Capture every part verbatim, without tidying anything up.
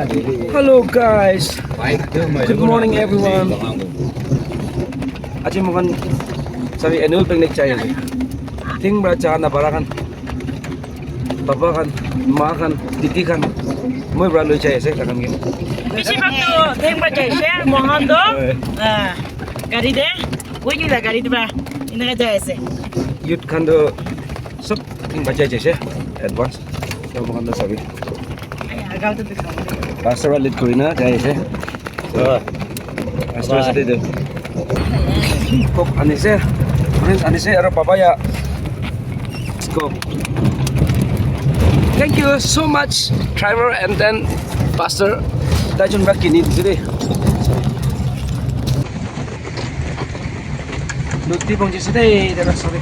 Hello guys. Good morning everyone. Aji moikhan sabi annual picnic jai ase. Ting pra ja na bara khan. Papa khan, ma khan, didi khan. Moi pra loi jai ase takhan ke. Bishi bhag to ting pra jai ase. Mohan to, ah, gari de. Woi ni la gari de ba. Ina ka jai ase. Youth khan to sob ting pra jai ase. Advance. Sob khan to sabi. Pastor wa late kuri na jai ase. Pastor ase de. Coke anise, orange anise, aru papaya. Let's go. Thank you so much, driver and then pastor. Tai jun pra kini dise de. Nuti pongji side, dada, sorry.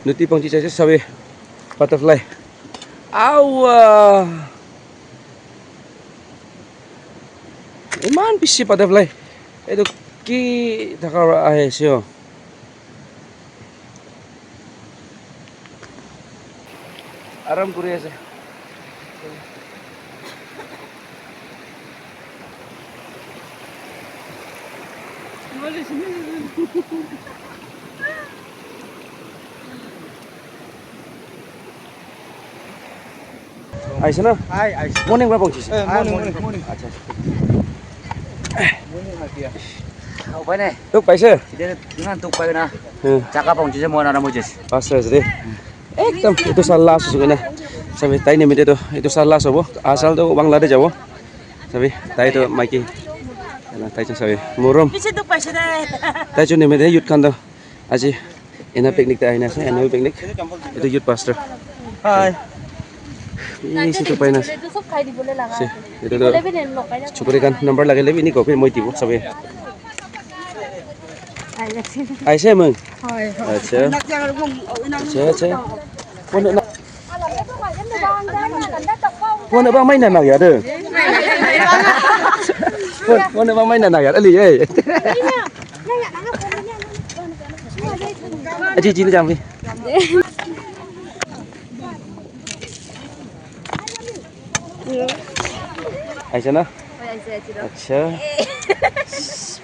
Nuti pongji side, sorry. Butterfly. Awa. Iman bishi butterfly. Etu ki thaka pra ahi ase oh. Aram kuri ase. Aise na? Hi, hi. Morning pra pahunchise? Eh, morning, morning, morning. Acha, acha. Morning, atia. Upai nai. Tok paise? Etiya iman tok pai na. Hmm. Jaga pahunchise, moi aram hoise. Pastor ase de. Ekdom, etu sal last hoise koina. Sabi, tai nimite to, etu sal last hobo. Aha sal to Bangla te jabo. Sabi, tai to maiki. Tai to sabi, morom. Piche tok paise de. Tai to nimite youth khan to. Aji, ena picnic te ahina ase, annual picnic. Etu youth pastor. Hi. Ee, situ pai na ase. Se, etu to chukuri khan number lagile bi ni kopi moi dibo sabi. Aise mung. Acha. Acha, acha. Phone na, phone ba mai na na ya de. Phone, phone ba mai na na ya. Ali, eh. Aji, ji ni jam ni. Aise na? Hoi, aise, aise, ro. Acha.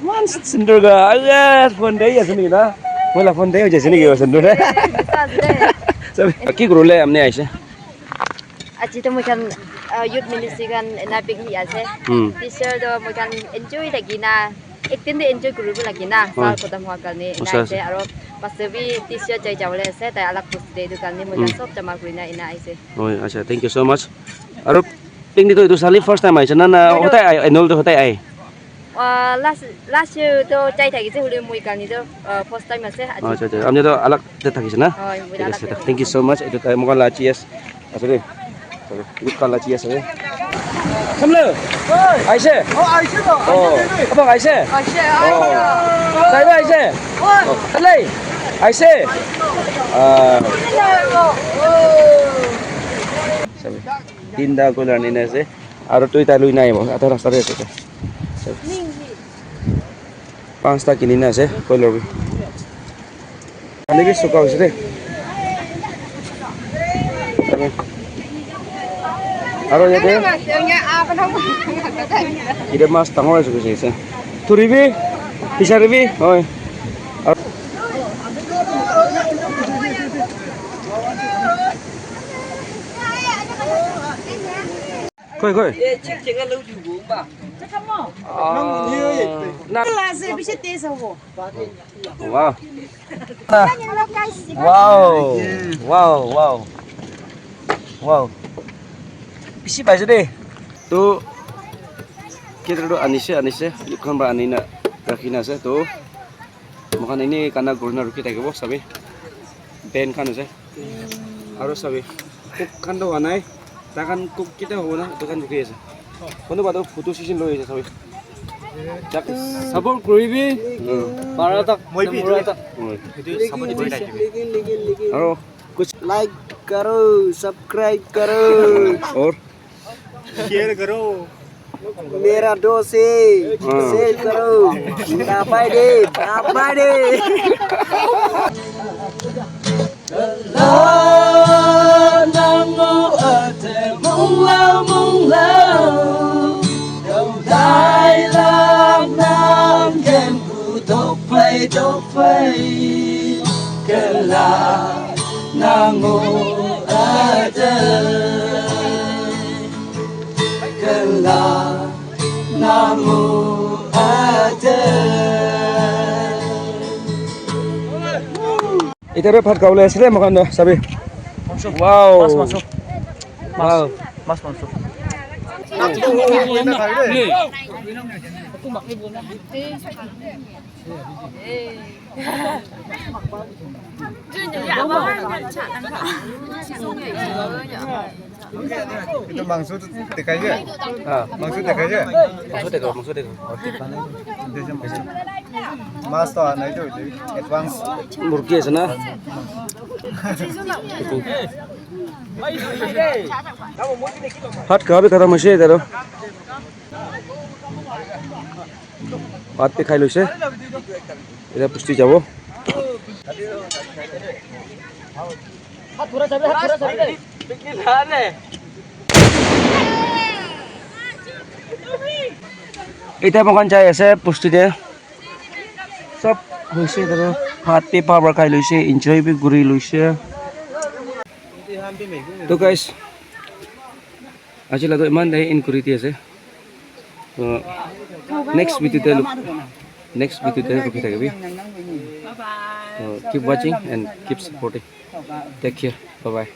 Man, sundor ga. Aye, phone dei ase niki na? Moila phone dei ase niki, sundor. Bisa ase de. Sabi, ki kuribole apni aise? Aji to moi khan, ah, youth ministry khan ena picnic ase. Hmm. Teacher to moi khan enjoy lagi na. Ek din de enjoy kuribo lagi na, sal khotom hua karne ena ase, aro pastor bi teacher jai jabole ase, tai alak post de etu karne moi khan sob jama kurina ena aise. Oi, acha, thank you so much. Aro picnic to etu sali first time aise na, na hotai ai, annual to hotai ai? Ah, last, last year to jai thakise, hule moi karne to, ah, first time ase. Acha, acha, apni to alak te thakise na? Oi, moi alak te thakise. Thank you so much. Etu tai moi khan la G S Ase de. Sorry. Good color chi ase de. Samle. Aise? Oh, aise to. Oh. Abang aise? Aise, oh. Aise. Driver aise? Oh. Alai. Aise? Ah. Sabi. Tinta cooler anina ase. Aru duita lui nai bo. Adha rasta te ase. Sabi. Panchta kinina ase, cooler bi. Pani bi sukha hoise de. Aro yate, yate mas dangor ase koise ase. Thuribi, bisaribi, hoi. Aro Koi, koi. Ah, na. Wow. Wow, wow, wow. Wow. Bishi paise de. To, caterer to anise, anise. Dukan pra anina rakhina ase. To, moikhan ene kana kurina rukhi thakibo, sabi. Band khan ase. Aro sabi, cook khan toh howa nai. Takhan cook kita hobo na, etu khan rukhi ase. Kono ba toh photo session loi ase sabi. Jak, support kuribi. Hmm. Para tak, moi bi mura tak. Hmm. Etu support kuri thakibi. Aro kuch like karo, subscribe karo. Aur share karo. मेरा दोस्त है, हाँ। शेयर करो। दाबाई दे, दाबाई दे। Etiya bhi bhat khabole asile moikhan tu sabi. Wow. Mas, mas. Wow. Mas, mas. Itu mangso tu dekhai je? Ah. Mangso dekhai je? Mangso dekhai, mangso dekhai. Mas to nai to, advance. Murgi ase na? Bhat kha bhi khatam hoise, ete aru. Bhat bhi khai loise. Ete bosti jabo. Etiya moikhan jai ase bosti te. Sob hoise ete aru. Bhat bhi bhal para khai loise, enjoy bhi kuri loise. To guys, aji la to iman te end kuri di ase. To next video te, next video te rukhi thakibi. To keep watching and keep supporting. Take care. Bye bye.